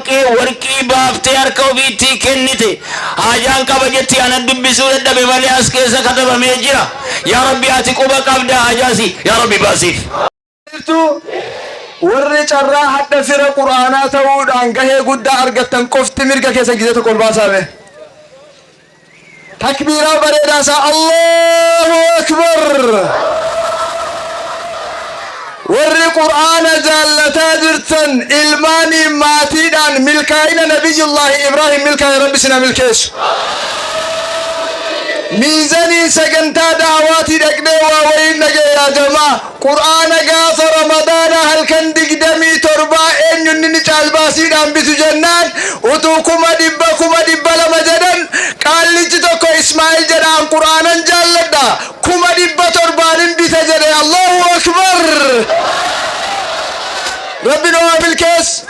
warqee warqii baaftee harka ofiitti kennite. Haajaan qaba jetti, anan dubbisuu dadhabe malee as keessa katabamee jira. Yaa Rabbi, ati quba qabda hajaasi, yaa Rabbi baasiif. Jirtu warri carraa hadha fira Qur'aanaa ta'uudhaan gahee guddaa argattan qofti mirga keessan gisee tokko ol baasaame. Takbiiraa bareedaa isaa, Allahu akbar. Warri Qur'aana jaallataa jirtan, ilmaanii maatiidhaan milkaa'ina Nabiyullaahi Ibraahim milkaa'e Rabbi sina milkeessu. Miizaniin sagantaa daawaatii dhaqnee waa wayiin dhageeyaa jamaa. Qur'aana gaafa Ramadaana halkan 27 eenyunni ni caalbaasiidhaan bitu jennaan, utuu 100,000, 200,000 jedhan, qaallichi tokko Ismaa'il jedhaan, "Qur'aanan jaalladha, 700,000n bita" jedhe. Allahu akbar! Rabbi nu haa milkeessu.